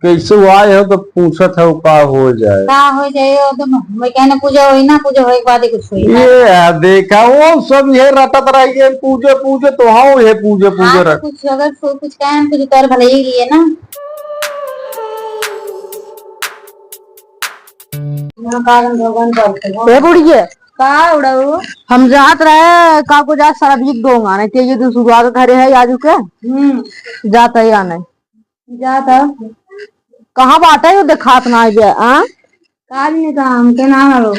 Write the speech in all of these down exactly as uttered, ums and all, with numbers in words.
कैसे आए हो तो पूछत है का हो जाए। का हो जाए, वो तो मैं कहने पूजा होई ना, पूजा होए के बाद ही कुछ होई। ये है, देखा, वो सब ये रटत रह गए, पूजे, पूजे, तो हाँ, ये पूजे, पूजे हाँ, तो रट। कुछ अगर सो कुछ कहें, कुछ कर भले ही लिए ना। ए बुढ़िए, का उड़ाऊ? हम जात रहे, का को जात सारा बीत दोंगा, नहीं ते ये तो सुबह के घरे है, आजू के। हम्म। जात है या नहीं? जात है। कहाँ बाटे, यो देखात ना है, आ? का नहीं, का हमके ना हरो।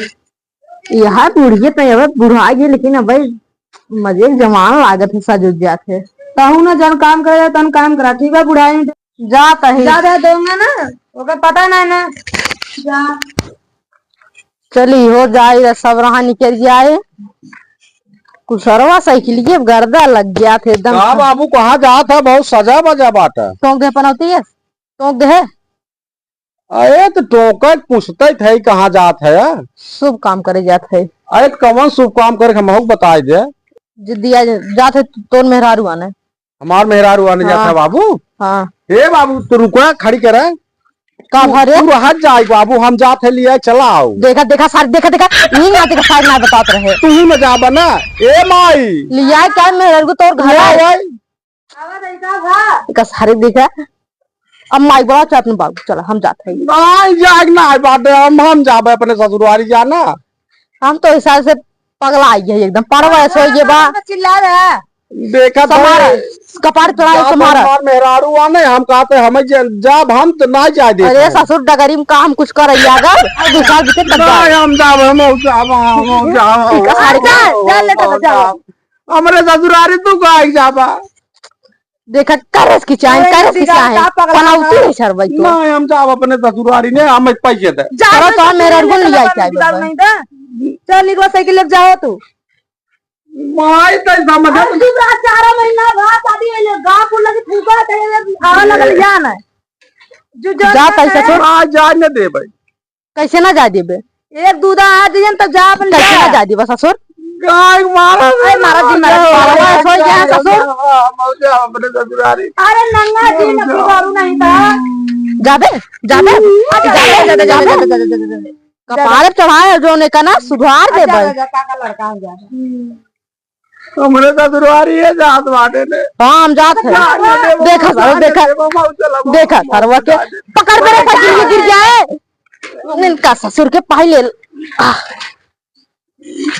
यह बुढ़िए तो अब बुढ़ा गई, लेकिन अब मजे के जवान लागत है, सज उज जात है। तहू ना जन काम करे, तन काम करा, ठीक है, बुढ़ाई में जात है। जात है, दोंगा ना, ओकर पता नहीं ना। जा। चली हो जाए, सब रहा निकल जाए। कुसरवा साइकिलिए गर्दा लग गया था एकदम। का बाबू, कहाँ जात है? बहुत सजा बजा बाटा। टोंक दे पनौती है, टोंक दे। अरे तो टोंक पूछते थे कहाँ जात है? शुभ काम करे जात है। अरे तो कौन शुभ काम करे, हमहू बताई दे। जे दिया जात है तोर मेहरारू आने। हमार मेहरारू आने जात है हाँ। बाबू? हाँ। ए बाबू, तू रुका, खड़ी करे। का तू, भरे? तू रहा जाए बाबू, हम जात है लिया, चला आओ। देखा, देखा, सारी देखा, देखा, यही ना देखा, सारी ना बतात रहे। तू ही में जाबा ना, ए माई। लिया क्या मेहरारू को तोर घर ले आए? भाई। का सारी देखा, अब माई बोला चाहत में बाबू, चला, हम जात है। नहीं, जाए ना, बात है, हम, हम जाबे अपने ससुरवारी जाना। हम तो इस साल से पगला आई है एकदम, परवा ऐसे हो गए बा। चिल्ला रहा है। देखा तो समारा, है। कपार चढ़ाए जा तो समारा। हमार मेहरारू आने, हम कहते हम जे-, जाब हम तो ना जाए देते अरे हैं। ससुर डगरी में काम कुछ कर रही है अगर, और दो साल बीते तब ना, जाए। हम जाब, हम जाब, हम जाब, हम इनका सारे जाब, जा, जा, ले तो हम जाओ। जाब। हमरे ससुरारी तू का आई जाबा। देखा करस की चाहे, अरे करस की बिगाड़ चाहे। का पगला पनाउती बा? है सर भाई तो। ना, हम जाब अपने ससुरारी ने, हम पैसे दे। जा, चलो जा, तो जा, मेरा जा, रुगुन जा, लिया जा, क्या बिगाड़ बा? नहीं दे। चल निकलो साइकिल लेके जाओ तू। माई तो समझ अरे, तू तो चार महीना बाद शादी होइले, गाँव को लगे फूका दे, आवे लगल ज्ञान है। जो जो जा ना पैसा है। छोड़। हाँ, जाए न दे भाई। कैसे ना जा देबे? एक दूधा आ जइहन तो जा अपन कैसे जा। ना जा देबे ससुर? गाय मारा अरे मारा जी, मारा, मारा, मारा, मारा, सोई गया ससुर। हम जा अपने ससुरारी। अरे नंगा जी, हम ना जा। दारू नहीं था। जाबे, जाबे, जाबे, जाबे, जाबे, जाबे, जाबे। कपार चढ़ाए हो जो ने का ना सुधार दे अच्छा, भाई। अच्छा, काका लड़का हो जाए। हमरे ससुरारी है जात बाटे ने। हाँ, हम जात है। जान ना देबो, देखा जान सारो, ना देखा। देबो, मौत चला, देखा मौत सरवा के। जान दे। पकड़ मेरे साइकिल में गिर जाए। इनका ससुर के पाई ले। आह।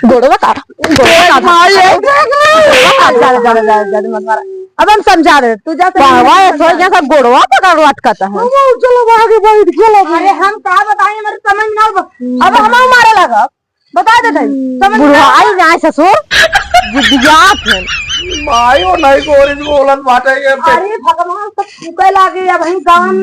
गोड़वा का, गोड़वा का भाई है। गोड़वा का, जा, जा, जा, जा, जा, मत मारा। अब हम समझा रहे, तू जा, बाबा, ये सोच जा, सब गोड़वा पकड़ लटकाता है। मौत चला, आगे बढ़, चला। अरे, हम का बताएं, हमारे समझ में ना आवे। अब हम मारे लगा। बता दे भाई, समझ में बुढ़ाई आया? ना ससुर, जिदियात है। माई वो नहीं कोरिस बोलत बाटे ये पे। अरे भगवान, सब फूके लागे, अब ही गावन,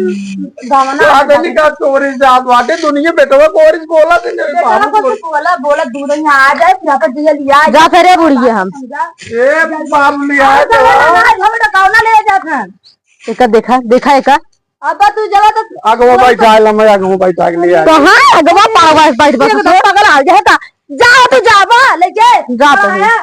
गावना आ है। गली का कोरिस जात बाटे, दुनिया बेटवा कोरिस बोलत है, बेटवा बाबू को बोल। बोला, बोला, दूध यहाँ आ जाए, फिर यहाँ पर दिया लिया जा फिर रे बुढ़िया हम। समझा? ए बाप लिया अरे, तो। गावना ना, गावना, गावना ले जात है। एका देखा, देखा एका। अब तू जरा तो आगवा बैठा ले, मैं आगवा बैठा के ले आया। कहाँ आगवा पावा बैठ बस एकदम तो। पगला हो गया है का? जाओ तो जावा लेके। जा तो। आया।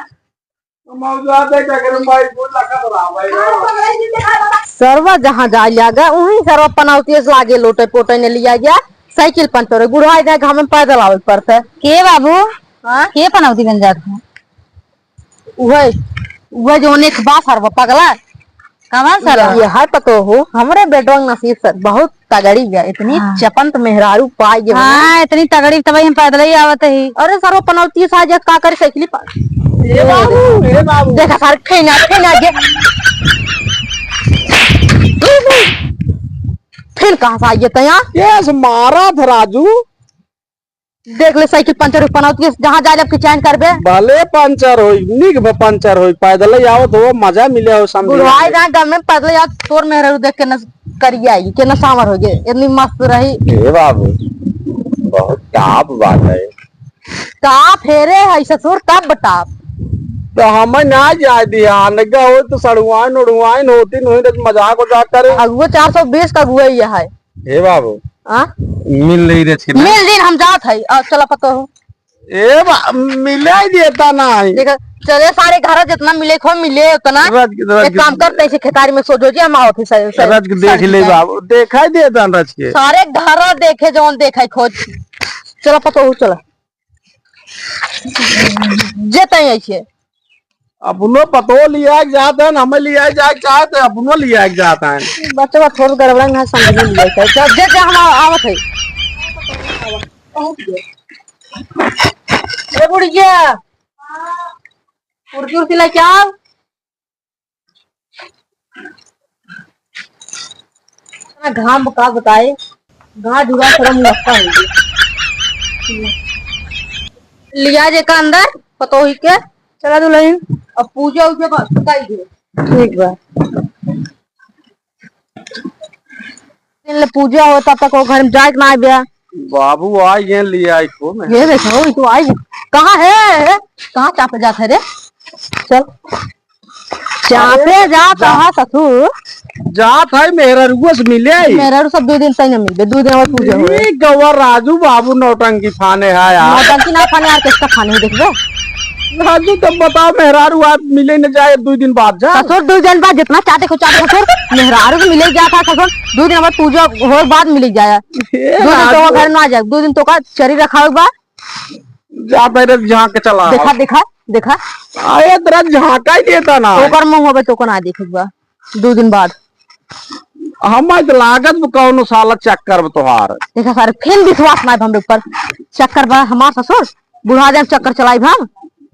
मौजूद है क्या करूं भाई, बोल रखा तो रहा भाई। सरवा जहाँ जाए लागा, वहीं सरवा पनौती से लागे लोटे पोटे ने लिया गया। साइकिल पंचर हो, बुढ़वा जाए, घाम में पैदल आवे पड़ता है। के बाबू? हाँ? के पनौती बन जात है? उहे, उहे जो ओने के बा सरवा पगला। कवन सरवा? ये है पतो हो, हमरे बेटवा के नसीब सर बहुत तगड़ी है, इतनी हाँ। चपंत मेहरारू पाई है हाँ, ना। इतनी तगड़ी तब हम पैदल ही आवत ही। अरे सरवा पनौती से आज का करे साइकिल पर। ए बाबू, ए बाबू। देखा सर, फेना, फेना गया। फिर कहाँ से आई है तैयार? ये मारा था राजू। देख ले साइकिल पंचर उस पनौती के जहाँ जाए जब के चैन करबे। भले पंचर होई, निक भे पंचर होई, पैदल ही आवत हो, मजा मिले हो समझे। बुढ़वाई ना गम में पैदल ही आवत, तोर मेहरारू देख के न करिया आई, के न सांवर हो गए, इतनी मस्त रही। ए बाबू, बहुत टाप बात है। टाप हेरे है ससुर, कब टाप? तो हमें ना जाए दिया, नगा हो तो सड़ुआइन उड़ुआइन होती नहीं, तो मजाक उजाक करे। अगुआ चार सौ बीस का अगुआ ही है। हे बाबू। हाँ? मिल नहीं रहे छिन। मिल दिन हम जात है, और चला पता हो। ए बा-, मिले ही देता ना है। देखा, चले सारे घर जितना मिले खो मिले उतना। रज के, रज एक के, काम करते हैं, इसे खेतारी में सो जो जी, हम आओ थे सर, सर, रज के देख सर ले जी। बाबू, देखाई दे दान रज के। सारे घर देखे जौन देखाई खोज। चलो पतो हो, चलो। जे तई ऐसे। अपनो पतो लिया के जात है, हमें लिया जाए चाहते, अपनो लिया के जाता है। बच्चा थोड़ा गड़बड़ा ना समझ लिया जाए। जब जे, जे हम आवत है। ए बुढ़िया, कुर्सी उर्सी लेके आओ। इतना घाम का बताए, घास ढुरा सारा मुनक्का हो गया। लिया जे का अंदर पतोही के, चला दुल्हन, अब पूजा उजा बस बताई दे। ठीक बा। दिन ले पूजा हो, तब तक वो घर में जाए के ना आए बे। बाबू आई गए, ले आई खो में। ये देखो, ये तो आई। कहाँ है? कहाँ चापे जात है रे? चल। चापे अरे, जा, जा। कहाँ ससुर? जात है, मेहररुआ से मिले आई। मेहररू सब दो दिन सही ना मिलबे, दो दिन और पूजा हो। ई गवा राजू बाबू नौटंकी फाने है यार। नौटंकी ना फाने यार, किसका फाने है, देखबे? राजू, तब बताओ, मेहरारू आज मिले न जाए, दो दिन बाद जा। ससुर, दो दिन बाद जितना चाटे को चाटे ससुर, मेहरारू को मिले जाता ससुर, दो दिन बाद पूजा होए बाद मिले जाए। हे दो दिन तो राजू। घर ना जाए, दो दिन तो का चरी रखा हुआ। जा तेरे झांक के चला। देखा, देखा, देखा। अरे, तेरा झांका ही देता ना। ओकर मुंह होबे तो को ना देखे बा। दो दिन बाद। हम आज लागत में कौनो साला चक्कर में तोहार। देखा सारे, फिर विश्वास ना हमरे ऊपर। चक्कर बा हमार ससुर, बुढ़ा जाए चक्कर चलाई हम।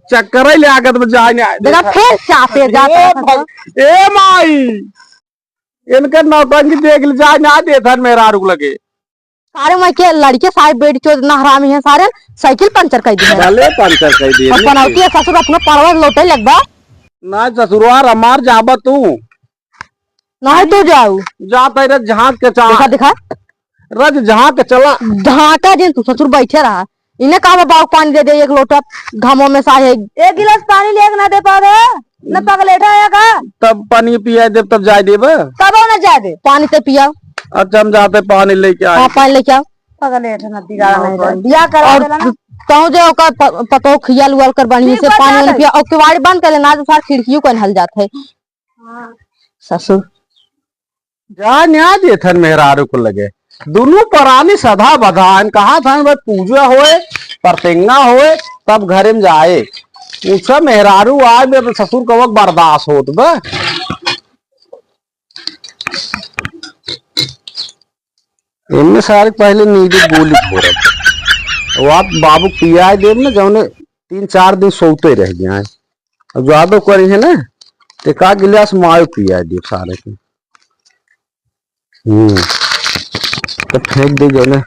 चक्कर ही लागत में जाए नहीं। देखा, देखा। फिर चापे जाता ए है भाई, ससुर। ए माई, इनकर नौटंकी देख ले, जाए ना देथन मेहरारू लगे। सारे मैं के लड़के सारे बेटी चोद ना हरामी है सारे, साइकिल पंचर कर दिए। भले पंचर कर दिए, और पनौती है ससुर अपनो परवा लौटे लगबा। ना ससुरवा हमार जाबा तू। नहीं तू जाऊ। जा तेरे झांक के चा-, देखा, देखा। रज झांक के चला। झांका जिन तू ससुर बैठे रहा। इन्हें कहा बाबू पानी दे दे एक लोटा घामों में साहे। एक गिलास पानी ले ना दे पा रहे, न पगलेठा है का? तब पानी पिया देब, तब जाए देब। कब ना जाए दे? पानी ते पिया। अच्छा, हम जाते पानी लेके आए। हाँ, पानी लेके आओ। पगलेठा न बिगाड़ा नहीं रहे। बियाह करा और देला ना। तू जो ओकर प-, पतोह खियाल उयाल कर बढ़िया से पानी उनी पिया। और किवाड़ी बंद कर लेना, आज सार खिड़कियों को हल जात है। हाँ। ससुर। जा न्याय देथन मेहरारू को लगे। दुनू परानी सदा बधान, कहा था बस पूजा होए, परतेंगा होए, तब घरे में जाए। पूछा मेहरारू आए बे, ससुर कवक बर्दाश्त होत बे। इनमें सारे पहले नींदे गोली घोरत। वो आप बाबू पियाए देब ना, जौने तीन चार दिन सोते रह गया है। अब ज्यादा करी है ना, तो एक आध गिलास मायो पियाए देब सारे के। हम्म, तो फेंक दे जौने।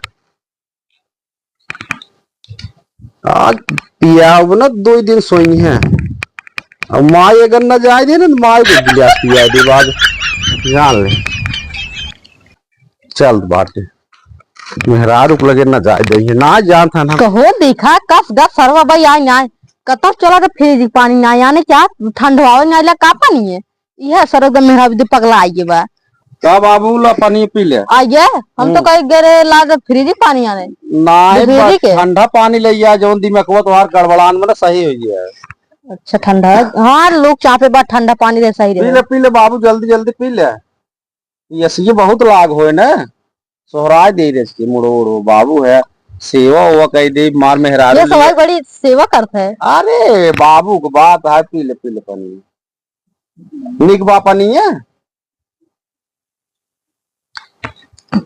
आज पियाब ना, दो दिन सोई है। अब माई अगर ना जाए दे ना, तो माई को गिलास पियाए देब आज, जान ले। चल बाटे। मेहरारू के लगे ना जाए दे, ना जानत है ना। कहो देखा, कस गस सरवा बई आए ना आए। कतब चला तो फ्रिज के पानी ना आए, यानी क्या ठंडवावे ना आइला का पानी है? यह सरवा एकदम मेहरारू दे पगला आइए बा। का बाबू ला पानी पी ले। आइए, हम तो हम्म। कहे गरे ला तो फ्रिज के पानी आने। ना, तो फ्रिज बस के? ठंडा पानी ले आ, जौन दिमागवा तोहार गड़बड़ान में ना सही हो गया है। अच्छा, ठंडा। हाँ, लोग चापे बा ठंडा पानी रे सही पी रहे। ले, पी ले बाबू, जल्दी जल्दी पी ले। ये ऐसे बहुत लाग होए ना। सोहराय दे रहे इसके मुड़ो उड़ो, बाबू है, सेवा ओवा कई दे, मार मेहरारू ये सवाई लिए। बड़ी सेवा करत है। अरे बाबू को बात है, पी ले, पी ले पानी। निक बा पानी है?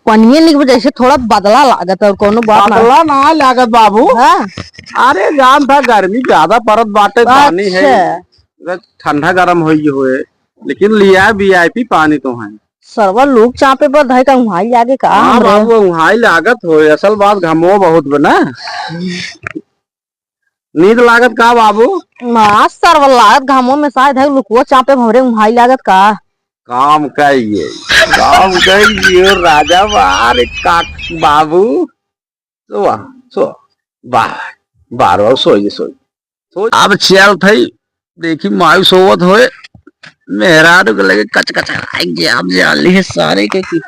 पनिये निक बा, जैसे थोड़ा बदला लागत है और कोनो बात ना। बदला ना लागत बाबू। हाँ। अरे जान था गर्मी ज्यादा परत बाटे, पानी है। अच्छा। अगर ठंडा गरम होई होए, लेकिन लिया वीआईपी पानी तो है। सरवा लोग चापे पर धई का उहाई लागे का हाँ हमरे? बाबू, उहाई लागत हो, असल बात घमो बहुत बा ना। नींद लागत का बाबू? माँ सरवा लागत घमो में साय धई लुकुओ चापे हमरे उहाई लागत का? काम कइए, काम कइए राजा बा, अरे का बाबू, सो, सो, बाहर, बाहर, बाहर, सोइए, सोइए। अब चल थई, देखी मायू सोवत होए, मेहरारू के लगे कच कच आए, जे आप जान ली है सारे के की।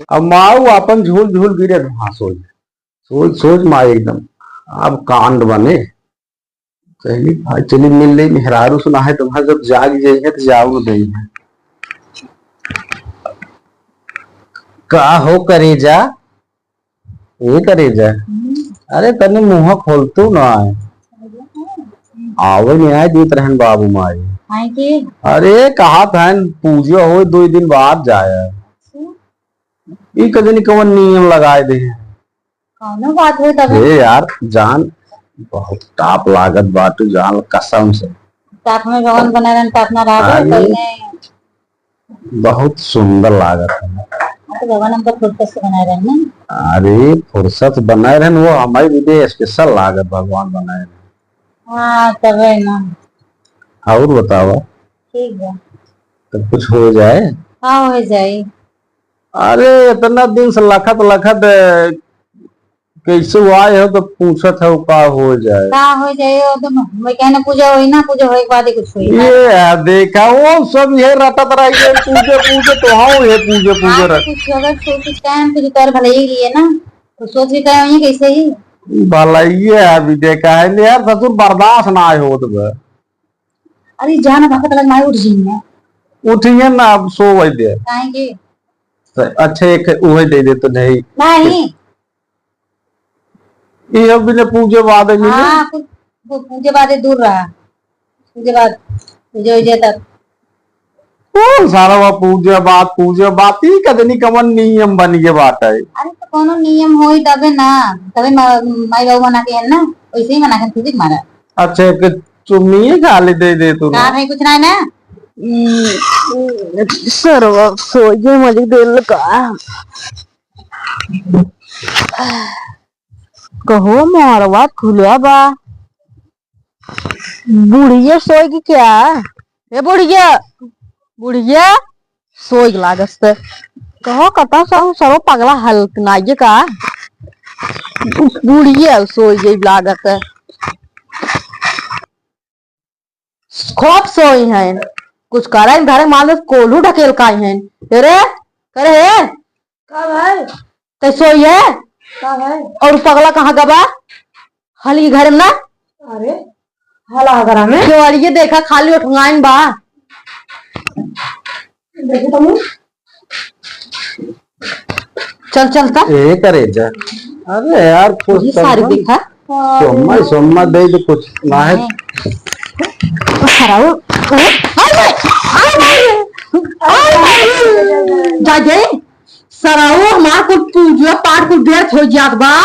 अब माऊ अपन झूल झूल गिरे, हाँ, सोच, सोच, सोच माई एकदम, अब कांड बने। कहली, "भाई, चली मिल ले, मेहरारू सुना है तुम्हारा, जब जाग जाइए तो जाऊ न देइए।" का हो करेजा? ए करेजा, हम्म। अरे तनी मुंह खोल तू ना आए। आवे नहीं आए दीत रहन बाबू माई। आए के? अरे कहा था पूजा हो दो दिन बाद जाए। अच्छा। ई कजनी कवन नियम लगाए दे हैं। कौनो बात हो तब। ए यार जान, बहुत टाप लागत बाटू जान, कसम से। टाप में भगवान बना रहन, टाप ना रहा अरे। कोई नहीं। बहुत सुंदर लागत है। हाँ, तो भगवान हमको फुर्सत से बनाए रहे ना। अरे फुर्सत बनाए रहे, वो हमारे लिए स्पेशल लागत भगवान बनाए रहे। हाँ, तबे ना। और बतावा। ठीक बा। तब कुछ हो जाए। हाँ, हो जाए। अरे इतना दिन से लखत लखत कैसे आए हो तो पूछत है का हो जाए। का हो जाए, वो तो मैं कहना पूजा होई ना, पूजा होए के बाद ही कुछ होई। ये है, देखा वो सब ये रटत रहिए, पूजे पूजे तो हाँ ये पूजे पूजे हाँ, रट। कुछ अगर तो कुछ टाइम कुछ कर भले ही लिए ना, तो सोच के कहे होइए कैसे ही। भला ये है अभी देखा है नहीं यार, ससुर बर्दाश्त ना आए हो तो। अरे जान भगत लग माई उठ जाइए। उठिए ना, अब सो वही दे। काहे के? तो अच्छा एक उहे दे दे तो नहीं। नहीं। ये बिना पूजे बाद मिले। हाँ, कुछ वो पूजे बाद दूर रहा। पूजे बाद, पूजे हो जाए तब। कौन सारा वो पूजे बाद, पूजे बाद, ई कदनी कमन नियम बन गए बात है। अरे तो कोनो नियम होई तबे ना, तबे मा-, माई बाबू मना के है ना, वैसे ही मना के तुझे मारा। अच्छा, एक चुम्मी खाली दे दे तू ना। का भाई, कुछ ना है ना? हम्म, सरवा सोइए मलिक दिल का। कहो मोरवा खुला बा। बुढ़िया सोएगी क्या? ए बुढ़िया, बुढ़िया सोएगी लागत से। कहो कतौ से हूँ सरो पगला हल नाइये का? बुढ़िया सोएगी लागत है। खूब सोई हैं, कुछ करे घरे माल में कोल्हू ढकेल काई हैं। अरे, करे हे? का भाई? ते सोई है? का भाई? और पगला कहाँ गबा? हली घर में ना? अरे, हला घर में? केवड़िए देखा, खाली उठवाइन बा। देखो तुम। चल, चल, चल। ए, करे जा। अरे यार, कुछ ये तो सारी हम देखा। सोम्मा, सोम्मा दे दे कुछ, ना है। नहीं। सराऊ, अरे, अरे, अरे, जा दे। सराऊ, हमार कुल पूजा पाठ कुल व्यर्थ हो जात बा।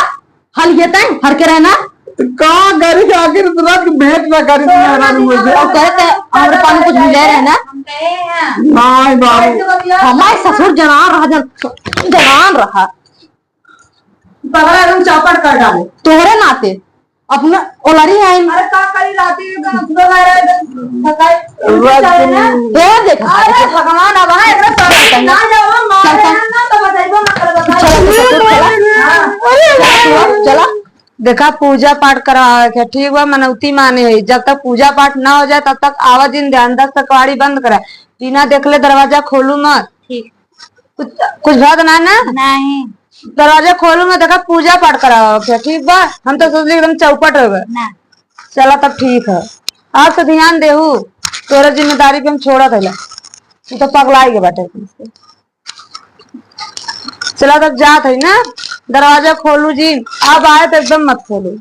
हल ये तय, हर के रहना। तो का करी, आखिर तुरंत भेंट ना करी, तो मेहरारू मुझे। और कहते, हमरे पानी कुछ मिले रहना। हम कहे हैं। नहीं बाबू। हमारे ससुर जनान रहा, जन-, जनान रहा। पगला एकदम चौपट कर डाले। तोहरे नाते अपना ओलरी आइन। अरे का करी, राती एकदम सुबह में रहे, एकदम थकाई। रात उठे चाहे ना। ए, देख, अरे देख। भगवान, अब है, एकरा सामने ना जाओ, मारे चल, चल। ना तो बचाइबो ना कर, बता। चल, चल, चल, चल। हाँ। चला, चला। देखा, पूजा पाठ करावे के, ठीक बा, मनौती माने है। जब तक पूजा पाठ ना हो जाए, तब तक आवा जिन ध्यान, दस तक केवाड़ी बंद करा। बिना देखले दरवाजा खोलू मत। ठीक। कुछ, कुछ बात ना, ना? नहीं। दरवाजा खोलू मत, देखा, पूजा पाठ करावे के, ठीक बा? हम तो सोचली एकदम चौपट हो गए। ना। चला, तब ठीक है। आज से ध्यान देहू, तोरे जिम्मेदारी पे हम छोड़ा थैला। तू तो पगलाई के बाटे। चला तब जात है ना, दरवाजा खोलू जी, अब आए तो एकदम मत खोलू।